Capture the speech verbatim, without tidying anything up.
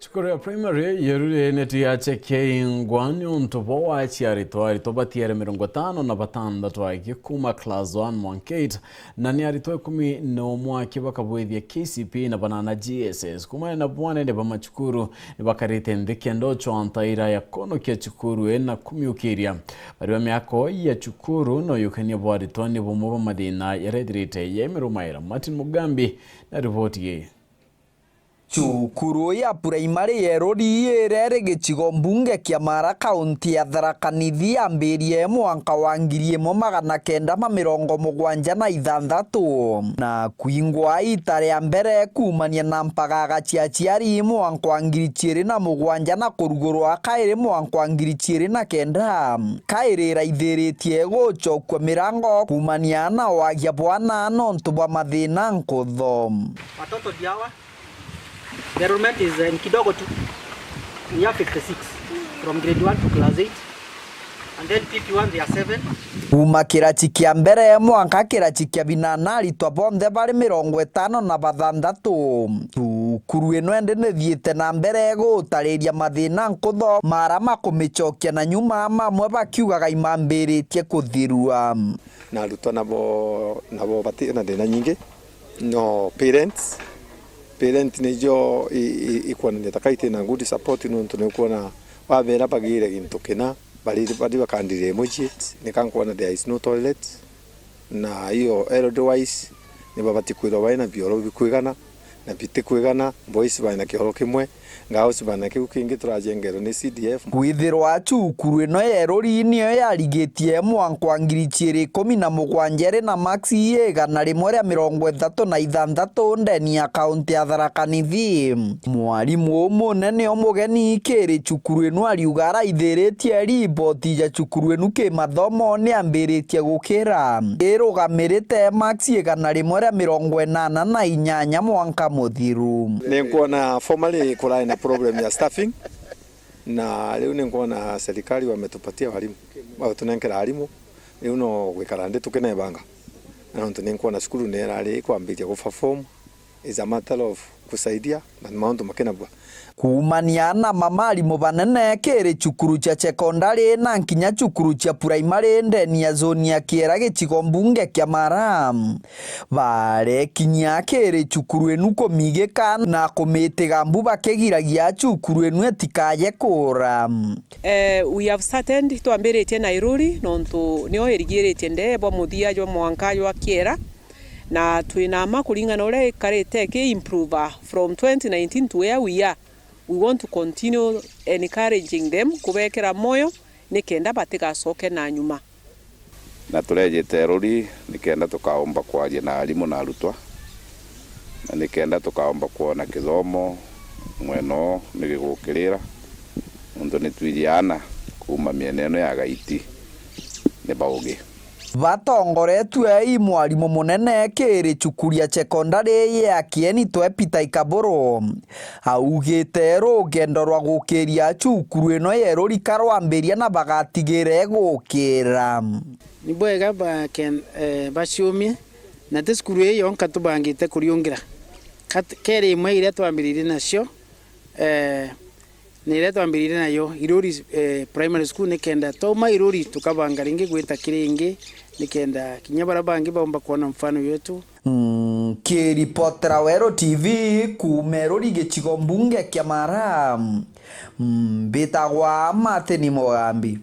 Cukuru ya primary ya Iruri neti ya chekei ngwa ni untu bwa wachi aritwa. Aritwa batiere mirongo itano na batandatu aiki kuma class one mwanka eight, na ni aritwa ikumi na umwe aki bakabwithia K C P na banana G S S. Kumania na bwanene ba macukuru ni bakarite nthi kenda uchwa ntaira ya konokia cukuru ii na kumiukiria. Bari ba miako ya cukuru na uyukania bwa aritwa ni bumwe bwa mathina yarethirite yaimerumaira. Martin Mugambi na riboti ii. Cukuru ya primary ya Iruri iria iri gicigo mbunge kia Mara, kaunti ya Tharaka Nithi, yambirie mwanka wa ngiri imwe magana kenda ma mirongo mugwanja na ithanthatu, na kwingwa ita ria mbere kuumania na mpagaga cia aciari mwanka wa ngiri ciiri na mugwanja na kurugurwa kairi mwanka wa ngiri ciiri na kenda, kairi iraithiritie gucokua mirango kuumania na wagia bwana nontu bwa mathina nkutho. Watoto ndio hawa. The enrollment is, eh, ni kidogo tu. We have fifty-six from grade one to class eight. And then P P one, they are seven. Kuuma kirachi kia mbere mwanka kirachi kia binana, aritwa bonthe bari mirongo itano na bathanthatu. Cukuru ino indi nithiite na mbere gutariria mathina nkutho mara makumicokia na nyuma, mamwe bakiugaga imambiritie kuthirua. Na arutwa nabo, nabo bati na thina nyingi. No parents, parent nijo i-, i-, ikwonania ta kaiti na good support, nontu ni ukwona wabera bagire gintu kina, bari, bari bakandire imwe ciet, ni kankwona there is no toilet, na iyo health wise, ni babati kwirwa bari na bioro bikwigana, na biti kwigana, boys bari na kioro kimwe, girls bari na kiu kingi turajengerwe ni C D F. Kwithirwa cukuru ino ya Iruri niyo yarigitie mwanka wa ngiri ciiri ikumi na mugwanja iri na maksi igana rimwe ria mirongo ithatu na ithanthatu ndeni ya kaunti ya Tharaka Nithi. Mwarimu umunene umugeni kiri cukuru ino ariuga araithiritie riboti ja cukuru ino kimathomo ni ambiritie gukira irugamirite maksi igana rimwe ria mirongo inana na inyanya mwanka muthiru. Ni nkwona formerly kurai na problem ya staffing, na riu ni nkwona serikali wametupatia walimu, watunenkera arimu, riu no gwikara nthi tukinebanga, na nontu ni nkwona cukuru ni irari ikwambiria guperform, is a matter of kusaidia na mauntu makinabua. Kuumania na mamarimu banene kiri cukuru cia sekondari na nkinya cukuru cia puraimari ndeni ya zoni ya Kiera gicigo mbunge kia Mara, barekinyia kiri cukuru inu kumigika na kumitiga mbu bakigiragia cukuru inu itikaye kuura. Eh, we have started, twambiritie na Iruri, nontu nio irigiritie ndee bwa muthia jwa mwanka jwa Kiera, na twina mma kuringana uria ikarite iki improve from twenty nineteen to where we are. We want to continue encouraging them, kubekera moyo, nikenda batigacoke na nyuma. Na turejite Iruri nikenda tukaumba kwaria na arimu na arutwa, na nikenda tukaumba kwona kithomo mwena uu ni gigukirira, nontu ni twiji aana kuuma miena ino ya Gaiti ni baugi. Batongoretue i mwarimu munene kiri cukuru ya sekondari ya Kieni Twe Peter Ikaburu, augite rugendo rwa gukiria cukuru ino ya Iruri karwambiria na bagatigire gukira. Ni bwega ba ken-, eh, baciumie, na ti cukuru ii yonka tubangite kuriungira. Kat-, keri imwe iria twambiririe nacio, eh, ni iria twambiririe nayo, Iruri, eh, Primary School, nikenda twauma Iruri tukabanga ringi gwita kiri ingi, nikenda kinya baria bangi baumba kwona mfano wetu. Nkiripotera Weru T V kuuma Iruri gicigo mbunge kia Mara, mbitagwa Martin Mugambi.